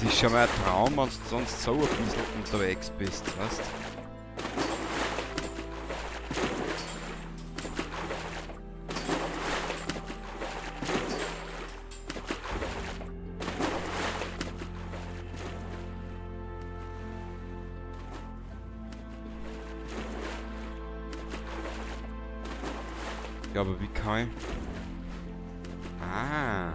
Es ist schon mal ein Traum, wenn du sonst so ein bisschen unterwegs bist, weißt? Ja, aber wie kann ich... Ah.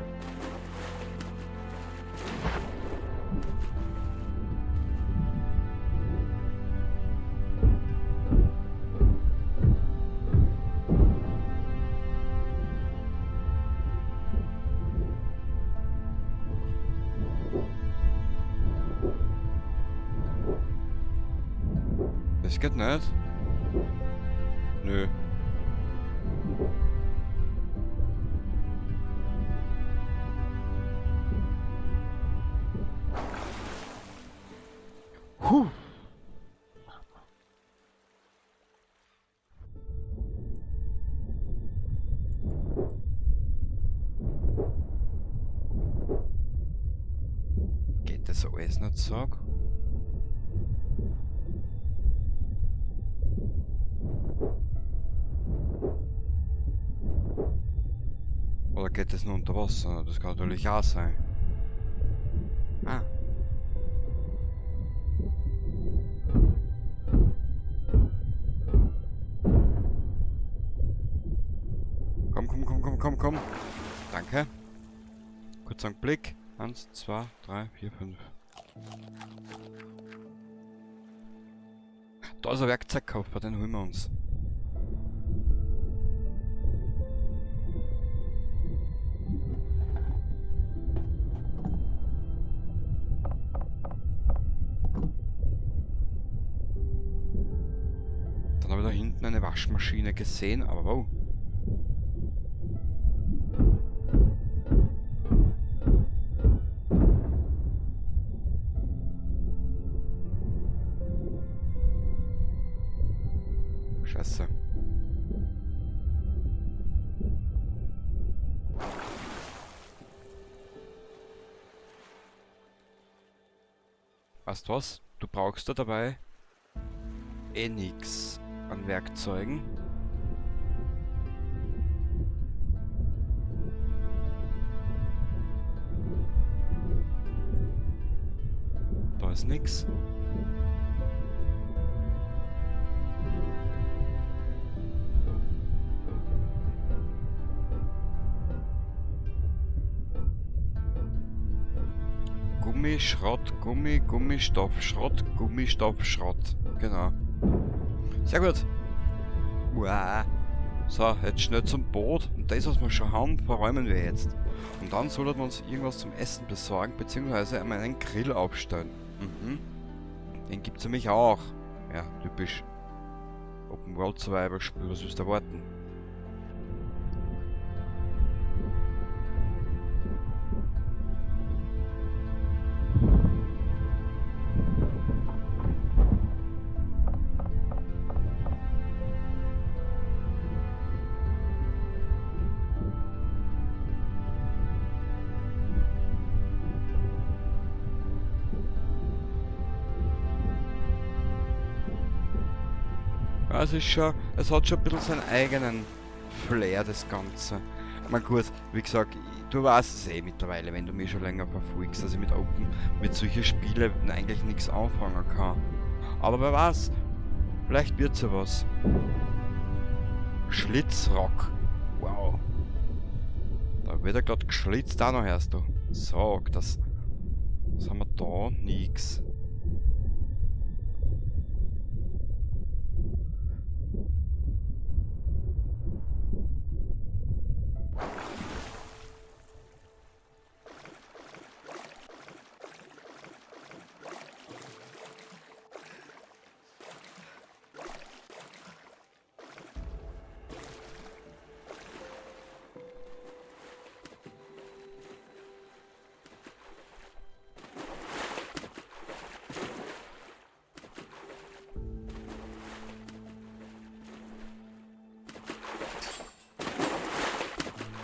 Das geht nicht. Nö. Huh. Geht das alles nicht, sag? Oder geht das nur unter Wasser? Das kann natürlich auch sein. Ah. Komm, komm, komm, komm, komm, komm. Danke. Kurz einen Blick. 1, 2, 3, 4, 5. Da ist ein Werkzeugkoffer, den holen wir uns. Dann habe ich da hinten eine Waschmaschine gesehen, aber wow. Scheiße. Weißt du was? Du brauchst da dabei eh nix an Werkzeugen. Da ist nix. Gummi, Schrott, Gummi, Gummistoff, Schrott, Gummistoff, Schrott. Genau. Sehr gut. Wow. So, jetzt schnell zum Boot. Und das, was wir schon haben, verräumen wir jetzt. Und dann sollten wir uns irgendwas zum Essen besorgen, beziehungsweise einmal einen Grill aufstellen. Mhm. Den gibt's nämlich auch. Ja, typisch. Open World Survival Spiel, was willst du erwarten? Es ist schon, es hat schon ein bisschen seinen eigenen Flair, das Ganze. Ich meine, gut, wie gesagt, du weißt es eh mittlerweile, wenn du mich schon länger verfolgst, dass ich mit solchen Spielen eigentlich nichts anfangen kann. Aber wer weiß, vielleicht wird's ja was. Schlitzrock. Wow. Da wird er grad geschlitzt auch noch, hörst du. Sag, das. Was haben wir da? Nix.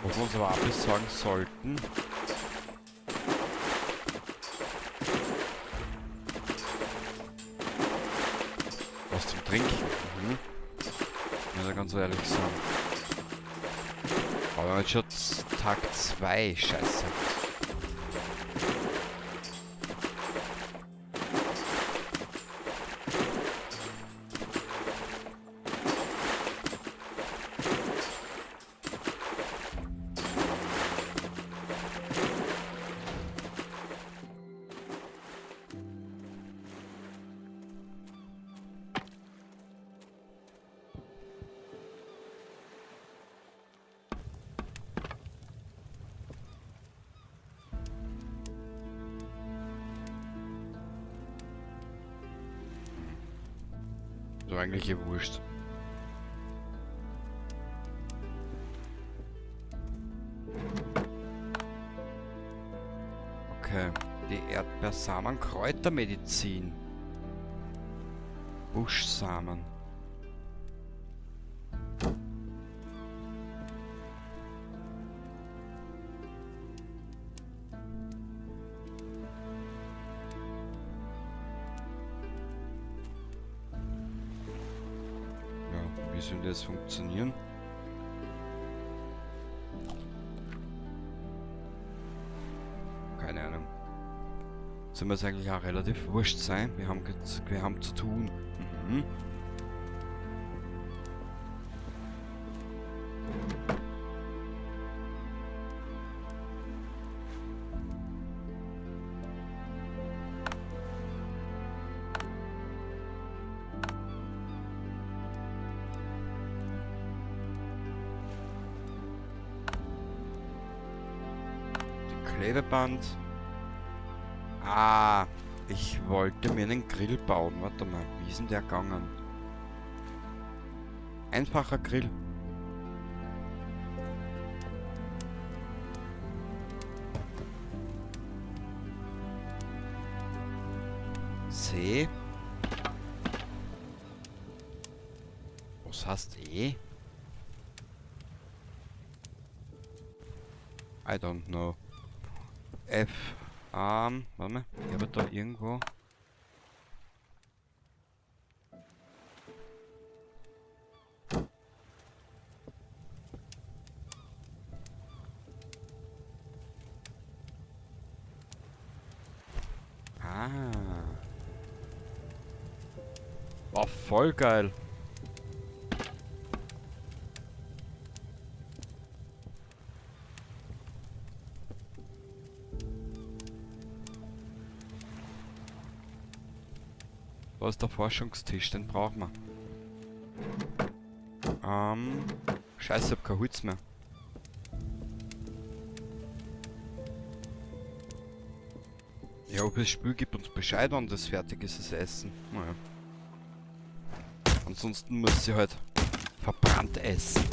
Was wir uns aber auch besorgen sollten. Was zum Trinken. Mhm. Muss ich ganz ehrlich sagen. Aber jetzt schon Tag 2, scheiße. So eigentlich eh wurscht. Okay, die Erdbeersamen, Kräutermedizin. Buschsamen. Wie soll das funktionieren? Keine Ahnung. Soll mir es eigentlich auch relativ wurscht sein. Wir haben zu tun. Mhm. Klebeband. Ah, ich wollte mir einen Grill bauen. Warte mal, wie ist denn der gegangen? Einfacher Grill. C. Was heißt E? I don't know. F, warte mal, ich habe da irgendwo. Ah. War voll geil. Da ist der Forschungstisch, den brauchen wir. Scheiße, ich hab kein Holz mehr. Ja, ob das Spiel gibt uns Bescheid, wann das fertig ist, das Essen. Naja. Ansonsten muss sie halt verbrannt essen.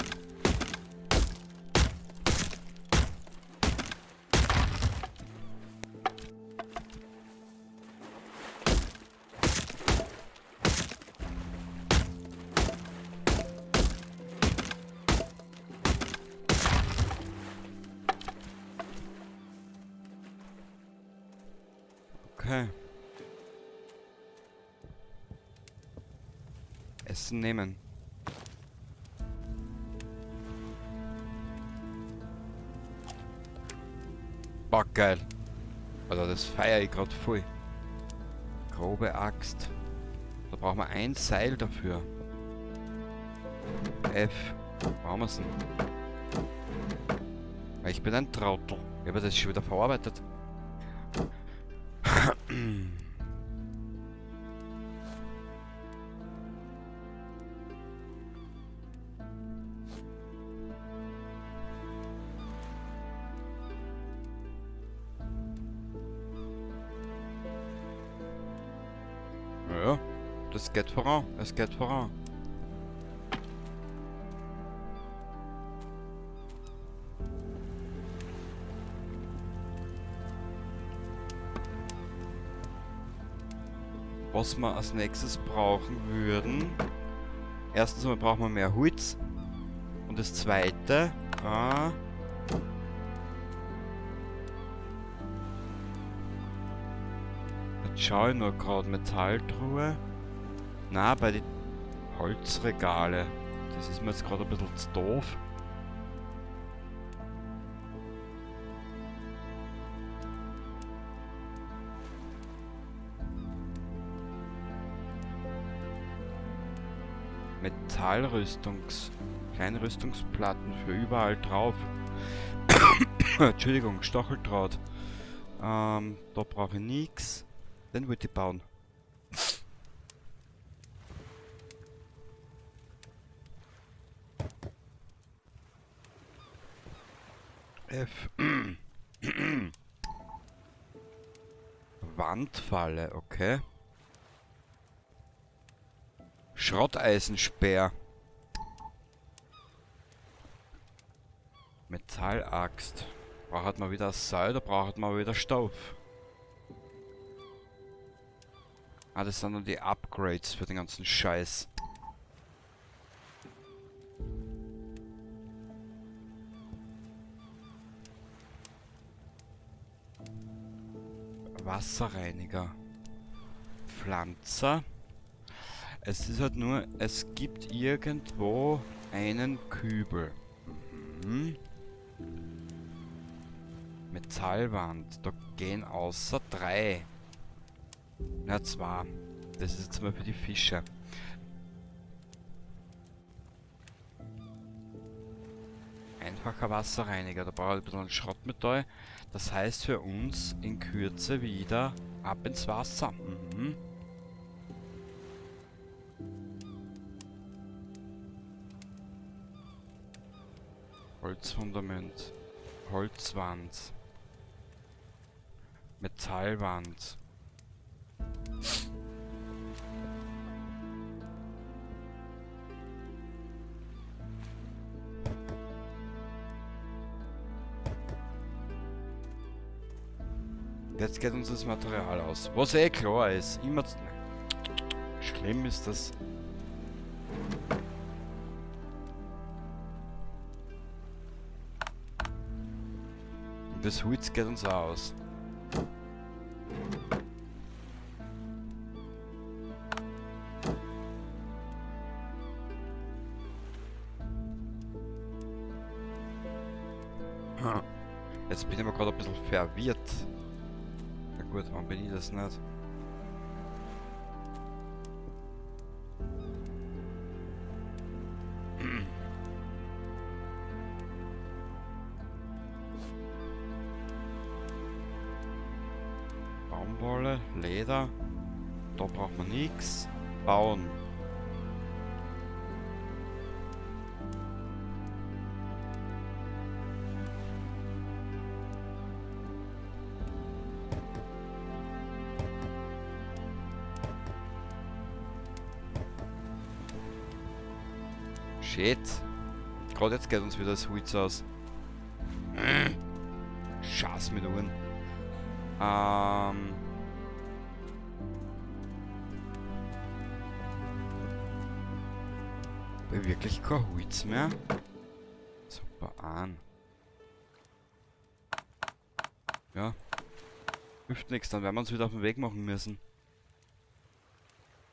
Okay. Essen nehmen. Boah, geil. Also das feiere ich grad voll. Grobe Axt. Da brauchen wir ein Seil dafür. F. Wo haben wir's denn? Ich bin ein Trottel. Ich habe das schon wieder verarbeitet. Ja, das geht voran, es geht voran. Was wir als nächstes brauchen würden. Erstens einmal brauchen wir mehr Holz. Und das zweite, jetzt schaue ich nur gerade, Metalltruhe. Na, bei den Holzregale. Das ist mir jetzt gerade ein bisschen zu doof. Metallrüstungs-, Kleinrüstungsplatten für überall drauf. Entschuldigung, Stacheldraht. Da brauche ich nix. Den wollte ich bauen. F. Wandfalle, okay. Schrotteisenspeer. Metallaxt. Braucht man wieder Seil, da braucht man wieder Stoff. Ah, das sind dann die Upgrades für den ganzen Scheiß. Wasserreiniger. Pflanzer. Es ist halt nur, es gibt irgendwo einen Kübel. Mhm. Metallwand. Da gehen außer 3. Na, 2. Das ist jetzt mal für die Fische. Einfacher Wasserreiniger. Da brauche ich ein bisschen Schrottmetall. Das heißt für uns in Kürze wieder ab ins Wasser. Mhm. Holzfundament, Holzwand, Metallwand. Jetzt geht uns das Material aus. Was eh klar ist. Immer schlimm ist das. Und das Holz geht uns auch aus. Jetzt bin ich mir gerade ein bisschen verwirrt. Na gut, warum bin ich das nicht? Baumwolle, Leder. Da braucht man nix. Bauen. Shit. Gerade jetzt geht uns wieder das Holz aus. Schaß mit Uhren. Hab ich wirklich kein Holz mehr? Super an. Ja. Hilft nix, dann werden wir uns wieder auf den Weg machen müssen.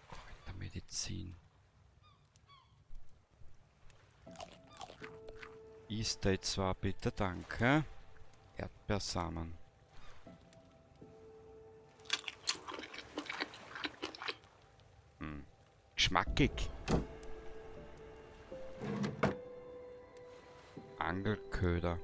Kräutermedizin. Estate zwar bitte, danke. Erdbeersamen. Hm. Geschmackig. Angelköder.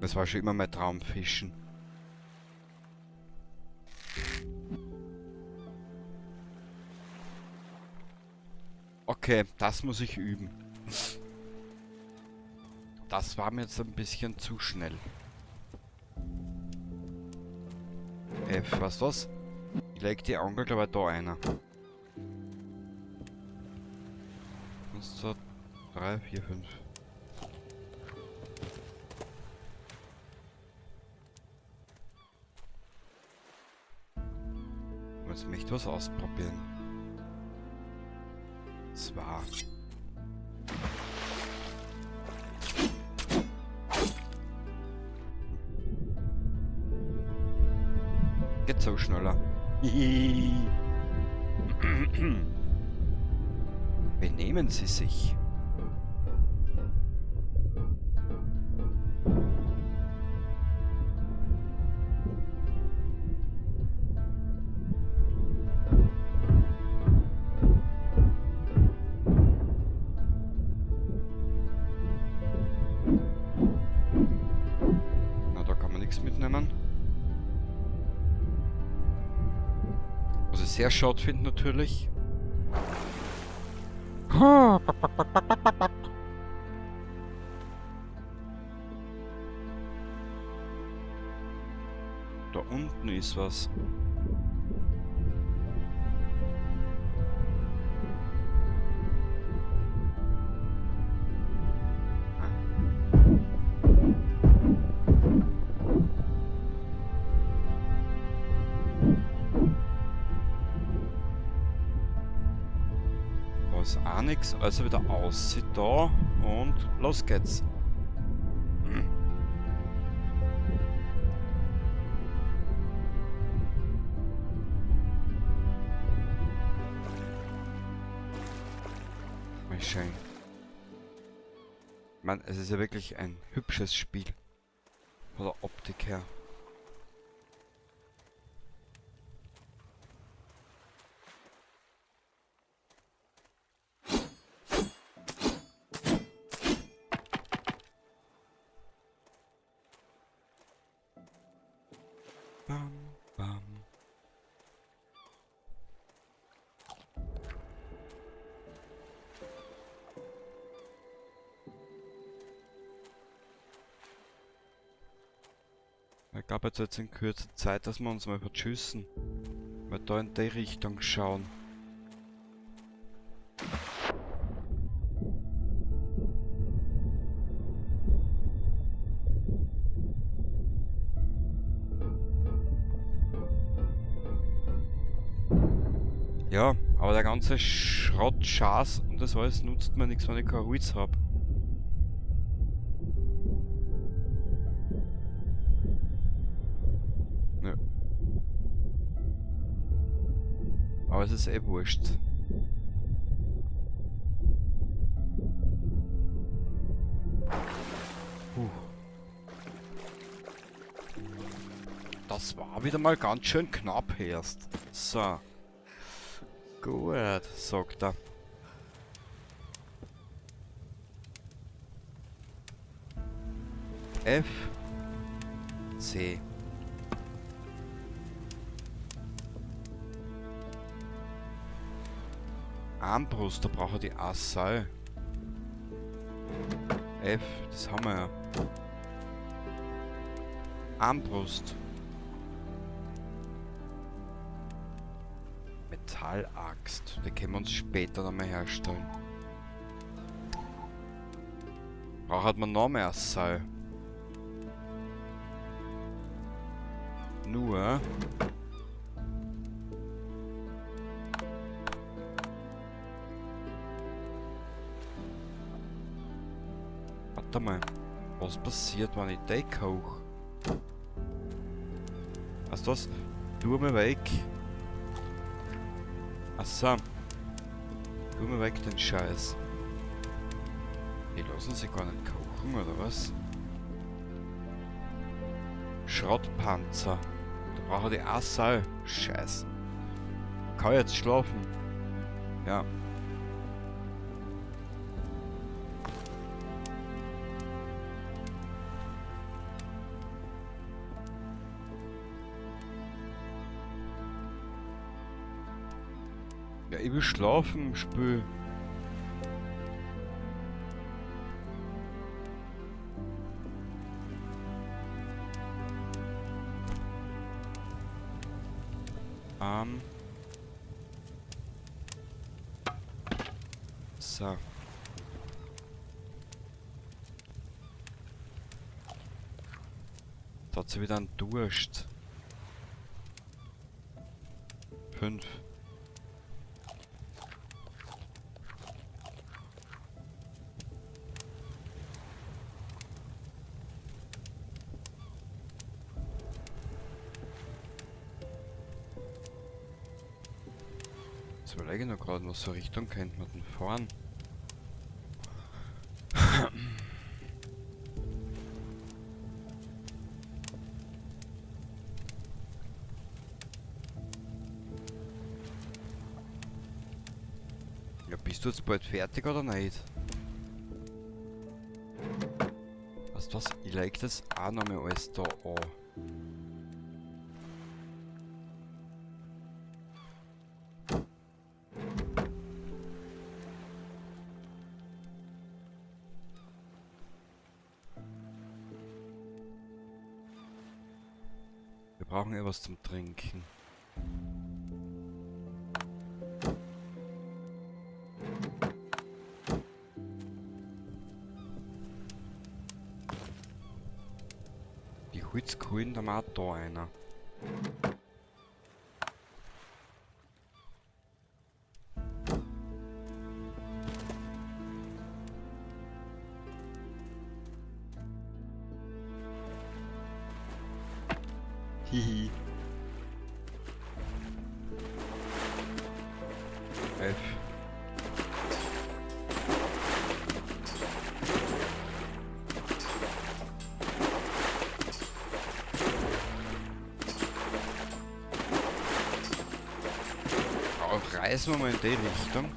Das war schon immer mein Traum, Fischen. Okay, das muss ich üben. Das war mir jetzt ein bisschen zu schnell. F, was das? Ich leg die Angel, glaub ich, da einer. 1, 2, 3, 4, 5. Ich möchte was ausprobieren. Zwar. Geht so schneller. Benehmen Sie sich. Na, da kann man nichts mitnehmen. Was ich sehr schade finde natürlich. Da unten ist was. Da ist auch nix, also wieder aussieht da und los geht's. Mal schön. Ich meine, es ist ja wirklich ein hübsches Spiel. Von der Optik her. Bam, bam. Ich glaube, jetzt wird's in Kürze Zeit, dass wir uns mal vertschüssen. Mal da in die Richtung schauen. Ja, aber der ganze Schrott, Schaß und das alles nutzt mir nichts, wenn ich kein Holz hab. Nö. Aber es ist eh wurscht. Puh. Das war wieder mal ganz schön knapp erst. So. Gut, sagt er. F C. Armbrust, da braucht er die Assal. F, das haben wir ja. Armbrust. Metallaxt, die können wir uns später noch mal herstellen. Braucht man noch mehr Seil. Nur. Warte mal. Was passiert, wenn ich den koche? Weißt du was? Tu mir weg. Achso. Tu mir weg den Scheiß. Die lassen sich gar nicht kochen, oder was? Schrottpanzer. Da brauche ich auch Seil. Scheiß. Kann ich jetzt schlafen? Ja. Ja, ich will schlafen, Spül. So. Da hat sie wieder einen Durst. 5. Jetzt überlege ich noch gerade, was für Richtung könnte man denn fahren? Ja, bist du jetzt bald fertig oder nicht? Weißt du was? Ich leg das auch noch mal alles da an. Wir brauchen ja was zum Trinken. Die Holzkohlen, da haben wir auch da einer. Hihi. F. Auch reisen wir mal in die Richtung.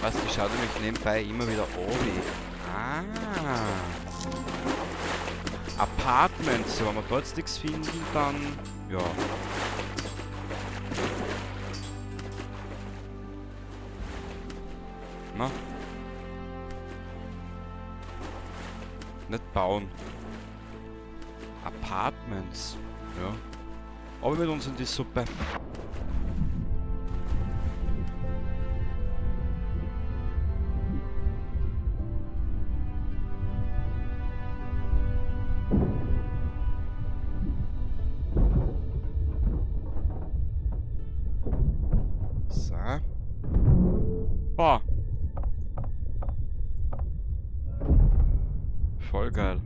Was, die schaut nämlich nebenbei immer wieder an. Ah. Apartments. Ja, wenn wir da jetzt nichts finden, dann... Ja. Na? Nicht bauen. Apartments. Ja. Aber mit uns in die Suppe. So. Boah. Voll geil.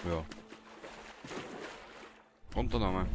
Ja. Runter nochmal.